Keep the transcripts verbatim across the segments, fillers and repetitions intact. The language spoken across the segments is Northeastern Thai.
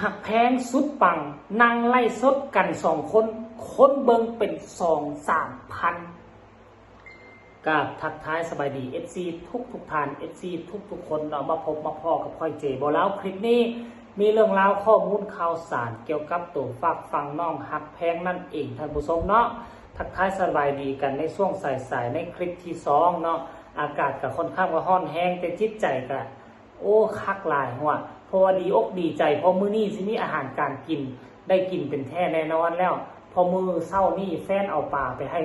ฮักแพงสุดปัง นั่งไลฟ์สดกันสองคน คนเบิ่งเป็นสองสามพัน กราบทักทายสบายดี เอฟซี ทุกทุกท่าน เอฟซี ทุกทุกคนเนาะ มาพบมาพ้อกับข้อยเจบ่าวลาว คลิปนี้มีเรื่องราวข้อมูลข่าวสารเกี่ยวกับตัวฝากฝั่งน้องฮักแพงนั่นเองท่านผู้ชมเนาะ ทักทายสบายดีกันในช่วงสายๆ ในคลิปที่สองเนาะ อากาศก็ค่อนข้างว่าร้อนแฮง แต่จิตใจก็ โอ้ คักหลายหัว เพราะว่าดีอกดีใจ เพราะมื้อนี้สิมีอาหารการกิน ได้กินเป็นแท้แน่นอนแล้ว เพราะมื้อเช้านี้แฟนเอาปลาไปให้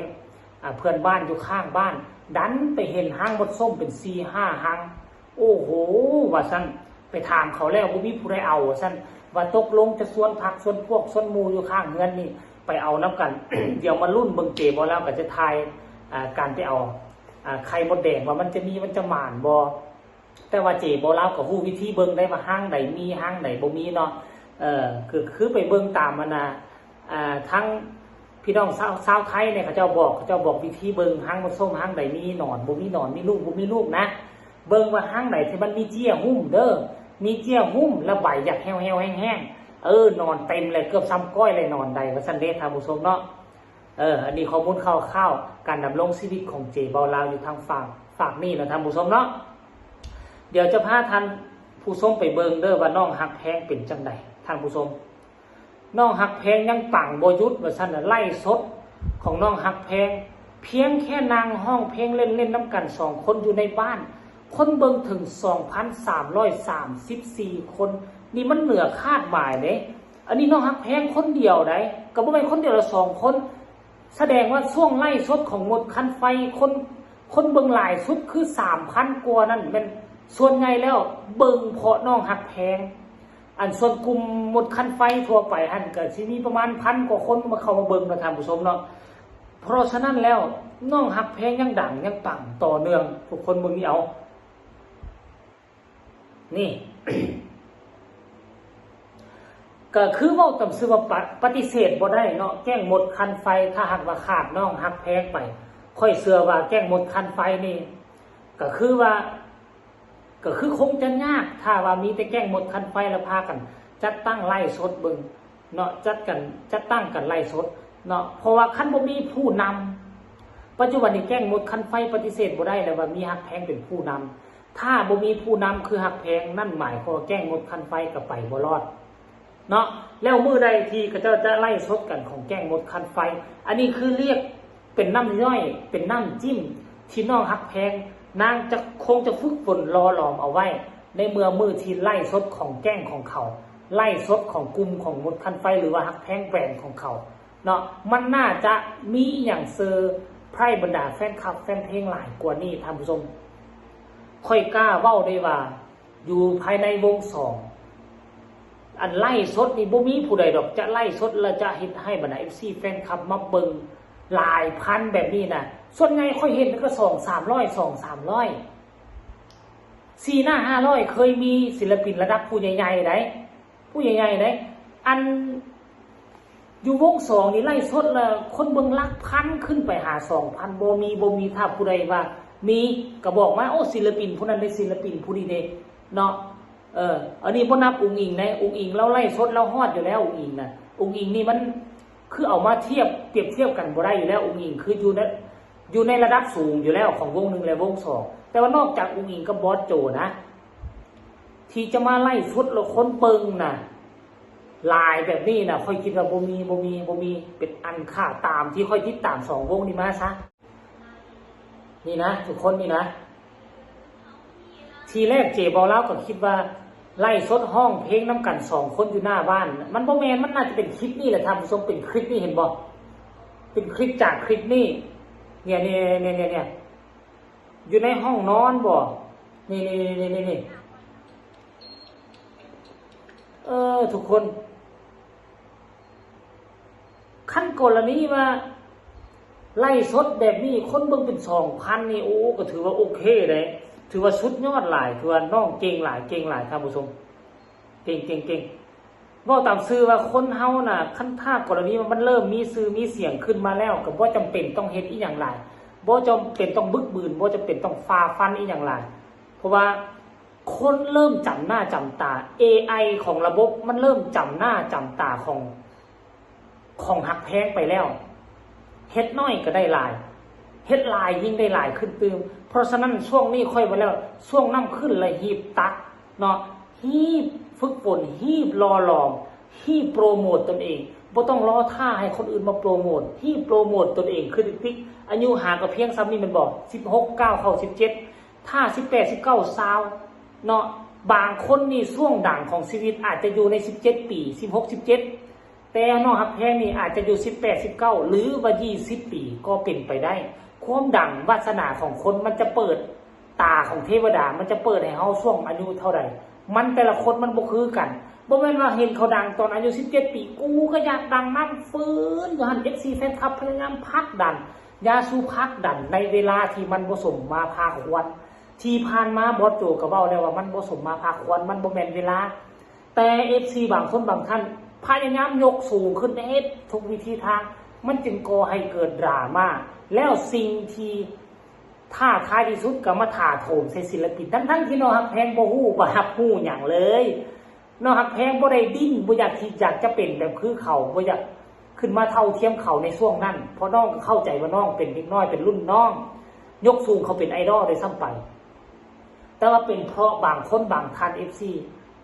อ่า เพื่อนบ้านอยู่ข้างบ้าน ดันไปเห็นฮังมดส้มเป็นสี่ห้าฮัง โอ้โห ว่าซั่น ไปถามเขาแล้วบ่มีผู้ใดเอา ว่าซั่น ว่าตกลงจะชวนพรรคชวนพวกชวนหมู่อยู่ข้างเฮือนนี่ ไปเอานำกัน เดี๋ยวมาลุ้นเบิ่งเจบ่าวลาวก็จะถ่าย อ่า การไปเอา อ่า ไข่มดแดงว่ามันจะมีมันจะหมานบ่ แต่ว่าเจบ่าวลาวก็ฮู้วิธีเบิ่งได้ว่าฮังใดมีฮังใดบ่มีเนาะ เออ คือ คือไปเบิ่งตามอันน่ะ อ่า ทั้งพี่น้องชาว ชาวไทยเนี่ยเขาเจ้าบอก เขาเจ้าบอกวิธีเบิ่งฮังมดส้มฮังใดมีหนอนบ่มีหนอน มีลูกบ่มีลูกนะ เบิ่งว่าฮังใดที่มันมีเจี้ยหุ้มเด้อ มีเจี้ยหุ้มแล้วใบอยากแห้วๆ แห้งๆ เออ หนอนเต็มเลย เกือบส่ำก้อยเลยหนอนใด ว่าซั่นเด้ท่านผู้ชมเนาะ เออ อันนี้ข้อมูลคร่าวๆ การดำรงชีวิตของเจบ่าวลาวอยู่ทางฝั่ง ฝั่งนี้นะท่านผู้ชมเนาะ เดี๋ยวจะพาท่านผู้ชมไปเบิ่งเด้อว่าน้องฮักแพงเป็นจั่งใดท่านผู้ชม น้องฮักแพงยังปังบ่หยุด ว่าซั่นน่ะ ไลฟ์สดของน้องฮักแพง เพียงแค่นั่งร้องเพลงเล่นๆ นำกันสองคนอยู่ในบ้าน คนเบิ่งถึงสองพันสามร้อยสามสิบสี่คน นี่มันเหนือคาดหมายเด้ อันนี้น้องฮักแพงคนเดียวใด ก็บ่แม่นคนเดียวละ สองคน แสดงว่าช่วงไลฟ์สดของมดคันไฟ คน คนเบิ่งหลายสุดคือสามพันกว่านั่น แม่นส่วนใหญ่แล้วเบิ่งเพราะน้องฮักแพง อันส่วนกลุ่มมดคันไฟทั่วไปหั่นก็สิมีประมาณพันกว่าคนมาเข้ามาเบิ่งนะท่านผู้ชมเนาะ เพราะฉะนั้นแล้วน้องฮักแพงยังดังยังปังต่อเนื่อง ทุกคนเบิ่งนี่เอา นี่ ก็คือเว้าตามซื่อว่าปะ ปฏิเสธบ่ได้เนาะ แก๊งมดคันไฟ ถ้าหากว่าขาดน้องฮักแพงไป ข้อยเชื่อว่าแก๊งมดคันไฟนี่ ก็คือว่า ก็คือคงจะยาก ถ้าว่ามีแต่แก๊งมดคันไฟแล้วพากัน จัดตั้งไลฟ์สดเบิ่งเนาะ จัดกัน จัดตั้งกันไลฟ์สดเนาะ เพราะว่าคันบ่มีผู้นำ ปัจจุบันนี้แก๊งมดคันไฟปฏิเสธบ่ได้แล้วว่ามีฮักแพงเป็นผู้นำ ถ้าบ่มีผู้นำคือฮักแพง นั่นหมายความว่าแก๊งมดคันไฟก็ไปบ่รอดเนาะ แล้วมื้อใดที่เขาเจ้าจะไลฟ์สดกันของแก๊งมดคันไฟ อันนี้คือเรียกเป็นน้ำย่อย เป็นน้ำจิ้มที่น้องฮักแพง นางจะคงจะฝึกฝนหล่อหลอมเอาไว้ ในเมื่อมื้อที่ไลฟ์สดของแก๊งของเขา ไลฟ์สดของกลุ่มของมดคันไฟ หรือว่าฮักแพงแบรนด์ของเขา เนาะ มันน่าจะมีอหย่างเซอร์ไพรส์บรรดาแฟนคลับแฟนเพลงหลายกว่านี้ท่านผู้ชม ข้อยกล้าเว้าได้ว่า อยู่ภายในวงสอง อันไลฟ์สดนี่บ่มีผู้ใดดอก จะไลฟ์สดแล้วจะเฮ็ดให้บรรดา เอฟซี แฟนคลับมาเบิ่งหลายพันแบบนี้นะ ส่วนใหญ่ข้อยเห็นก็สองสามร้อย สองสามร้อย สี่หน้าห้าร้อย เคยมีศิลปินระดับผู้ใหญ่ๆ ใด ผู้ใหญ่ๆ ใด อันอยู่วงสองนี่ไลฟ์สดละคนเบิ่งหลักพันขึ้นไปหาสองพัน บ่มี บ่มี ถ้าผู้ใดว่ามีก็บอกมา โอ้ ศิลปินผู้นั้นเด้ ศิลปินผู้นี้เด้ เนาะ เออ อันนี้บ่นับอุ๋งอิ๋งนะ อุ๋งอิ๋งลาวไลฟ์สดลาวฮอดอยู่แล้ว อุ๋งอิ๋งนะ อุ๋งอิ๋งนี่มันคือเอามาเทียบ เปรียบเทียบกันบ่ได้อยู่แล้ว อุ๋งอิ๋งคืออยู่ใน อยู่ในระดับสูงอยู่แล้วของวงหนึ่งและวงสอง แต่ว่านอกจากอุ๋งอิ๋งกับบอสโจนะ ที่จะมาไลฟ์สดแล้วคนเบิ่งน่ะ หลายแบบนี้น่ะ ข้อยคิดว่าบ่มี บ่มี บ่มี เป็นอันขาดตามที่ข้อยติดตามสองวงนี้มาซะ นี่นะ ทุกคนนี่นะ ทีแรกเจบ่าวลาวก็คิดว่าไลฟ์สดฮ้องเพลงนำกันสองคนอยู่หน้าบ้าน มันบ่แม่น มันน่าจะเป็นคลิปนี้แหละท่านผู้ชม เป็นคลิปนี้เห็นบ่ เป็นคลิปจากคลิปนี้ เนี่ย เนี่ย เนี่ย เนี่ย เนี่ย อยู่ในห้องนอนบ่ นี่ นี่ นี่ นี่ นี่ เออ ทุกคน คันกรณีว่าไลฟ์สดแบบนี้คนเบิ่งเป็นสองพันนี่ โอ้ ก็ถือว่าโอเคเลย ถือว่าสุดยอดหลาย ถือว่าน้องเก่งหลาย เก่งหลายท่านผู้ชม เก่ง เก่ง เก่ง เว้าตามซื่อว่าคนเฮาน่ะ คันถ้ากรณีว่ามันเริ่มมีชื่อมีเสียงขึ้นมาแล้ว ก็บ่จำเป็นต้องเฮ็ดอีหยังหลาย บ่จำเป็นต้องบึกบืน บ่จำเป็นต้องฝ่าฟันอีหยังหลาย เพราะว่า ค คนเริ่มจำหน้าจำตา เอไอ ของระบบมันเริ่มจำหน้าจำตาของ ของฮักแพงไปแล้ว เฮ็ดน้อยก็ได้หลาย เฮ็ดหลายยิ่งได้หลายขึ้นตื่ม เพราะฉะนั้นช่วงนี้ค่อยว่าแล้ว ช่วงน้ำขึ้นและฮีบตักเนาะ ฮีบฝึกฝน ฮีบหล่อหลอม ฮีบโปรโมทตนเอง บ่ต้องรอท่าให้คนอื่นมาโปรโมท ฮีบโปรโมทตนเองขึ้นติ๊กๆ อายุหาก็เพียงส่ำนี้แม่นบ่ สิบหก ก้าวเข้า สิบเจ็ด ถ้า สิบแปด สิบเก้า ซาว เนาะ บางคนนี่ช่วงดังของชีวิตอาจจะอยู่ใน สิบเจ็ด ปี สิบหก สิบเจ็ด แต่น้องฮักแพงนี่อาจจะอยู่ สิบแปด สิบเก้า หรือว่า ยี่สิบ ปีก็เป็นไปได้ ความดังวาสนาของคนมันจะเปิดตาของเทวดา มันจะเปิดให้เฮาช่วงอายุเท่าใด มันแต่ละคนมันบ่คือกัน บ่แม่นว่าเห็นเขาดังตอนอายุ สิบเจ็ด ปี กูก็อยากดังนำ ฟื้นอยู่หั่น เอฟซี แฟนคลับพยายามผลักดัน อย่าสู่ผลักดันในเวลาที่มันบ่สมมาพาควร ที่ผ่านมาบอสโจก็เว้าแล้วว่ามันบ่สมมาพาควร มันบ่แม่นเวลา แต่ เอฟซี บางคนบางท่านพยายามยกสูงขึ้นเฮ็ดทุกวิธีทาง มันจึงก่อให้เกิดดราม่า แล้วสิ่งที่ท้าทายที่สุดก็มาถาโถมใส่ศิลปิน ทั้งๆที่น้องฮักแพงบ่ฮู้บ่รับรู้หยังเลย น้องฮักแพงบ่ได้ดิ้น บ่อยากที่อยากจะเป็นแบบคือเขา บ่อยากขึ้นมาเท่าเทียมเขาในช่วงนั้น เพราะน้องก็เข้าใจว่าน้องเป็นเด็กน้อย เป็นรุ่นน้อง ยกสูงเขาเป็นไอดอลด้วยซ้ำไป แต่ว่าเป็นเพราะบางคนบางท่าน เอฟซี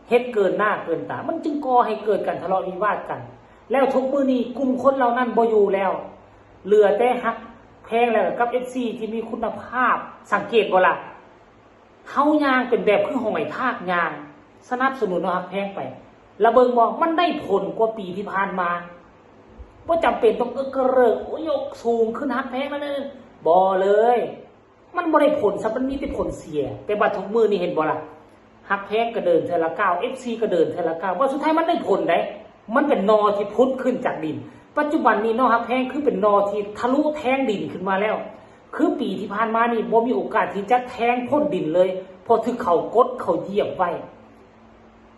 เฮ็ดเกินหน้าเกินตา มันจึงก่อให้เกิดการทะเลาะวิวาทกัน แล้วทุกมื้อนี้กลุ่มคนเหล่านั้นบ่อยู่แล้ว เหลือแต่ฮักแพงแล้วกับ เอฟซี ที่มีคุณภาพ สังเกตบ่ล่ะ เฮาย่างเป็นแบบคือหอยทากย่าง สนับสนุนน้องฮักแพงไป แล้วเบิ่งบ่ มันได้ผลกว่าปีที่ผ่านมา บ่จำเป็นต้องเอิกกระเริก โอ้ย ยกสูงขึ้นฮักแพงแล้วเด้อ บ่เลย มันบ่ได้ผลซะ มันมีแต่ผลเสีย แต่บัดทุกมื้อนี่เห็นบ่ล่ะ ฮักแพงก็เดินเทื่อละก้าว เอฟซี ก็เดินเทื่อละก้าว ว่าสุดท้ายมันได้ผลได๋ มันเป็นหน่อที่พุดขึ้นจากดิน ปัจจุบันนี้น้องฮักแพงคือเป็นหน่อที่ทะลุแทงดินขึ้นมาแล้ว คือปีที่ผ่านมานี่บ่มีโอกาสที่จะแทงพ้นดินเลย เพราะถืกเขากดเขาเหยียบไว้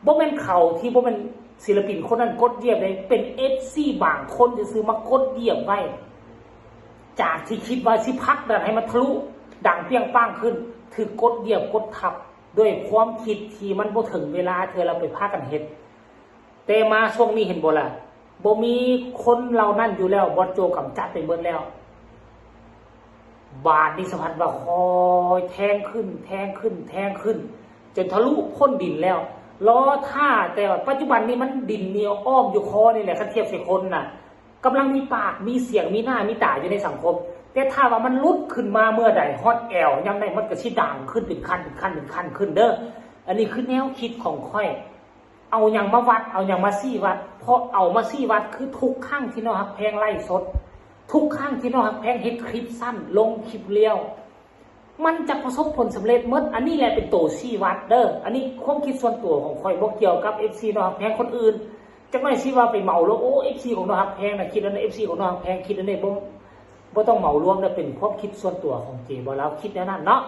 บ่แม่นเขาที่บ่แม่นศิลปินคนนั้นกดเหยียบเด้ เป็น เอฟซี บางคนซื่อๆ มากดเหยียบไว้ จากที่คิดว่าสิผลักดันให้มันทะลุดังเปรี้ยงป้างขึ้น ถืกกดเหยียบกดทับ ด้วยความคิดที่มันบ่ถึงเวลาเทื่อ แล้วไปพากันเฮ็ด แต่มาช่วงนี้เห็นบ่ล่ะ บ่มีคนเหล่านั้นอยู่แล้ว บอสโจกำจัดไปหมดแล้ว บาดนี้สะพัดว่าคอยแทงขึ้น แทงขึ้น แทงขึ้น จนทะลุพ้นดินแล้ว รอท่า แต่ว่าปัจจุบันนี้มันดินนี่อ้อมอยู่คอนี่แหละ คันเทียบใส่คนน่ะ กำลังมีปาก มีเสียง มีหน้า มีตาอยู่ในสังคม แต่ถ้าว่ามันหลุดขึ้นมาเมื่อใด ฮอดแอว ยามใดมันก็สิดังขึ้นเป็นขั้น เป็นขั้น เป็นขั้นขึ้นเด้อ อันนี้คือแนวคิดของข้อย เอาหยังมาวัด เอาหยังมาชี้วัด เพราะเอามาชี้วัดคือทุกครั้งที่น้องฮักแพงไลฟ์สด ทุกครั้งที่น้องฮักแพงเฮ็ดคลิปสั้น ลงคลิปเรียว มันจะประสบผลสำเร็จหมด อันนี้แหละเป็นตัวชี้วัดเด้อ อันนี้ความคิดส่วนตัวของข้อย บ่เกี่ยวกับ เอฟซี น้องฮักแพงคนอื่น จักหน่อยสิว่าไปเหมารวม โอ้ เอฟซี ของน้องฮักแพงน่ะคิดอันนั้น เอฟซี ของน้องฮักแพงคิดอันนี้ บ่ บ่ต้องเหมารวมนะ เป็นความคิดส่วนตัวของเจ บ่าวลาวคิดแนวนั้นเนาะ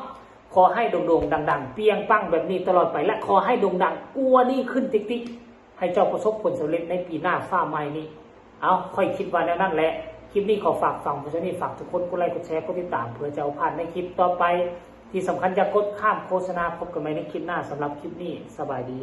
ขอให้โด่งๆ ดังๆ เปรี้ยงปังแบบนี้ตลอดไป และขอให้โด่งดังกว่านี้ขึ้นติ๊กๆ ให้เจ้าประสบผลสำเร็จในปีหน้าฟ้าใหม่นี้ เอา ข้อยคิดว่าแนวนั้นแหละ คลิปนี้ขอฝากฝังไว้เท่านี้ ฝากทุกคนกดไลค์ กดแชร์ กดติดตาม เพื่อจะบ่พลาดในคลิปต่อไป ที่สำคัญอย่ากดข้ามโฆษณา พบกันใหม่ในคลิปหน้า สำหรับคลิปนี้ สบายดี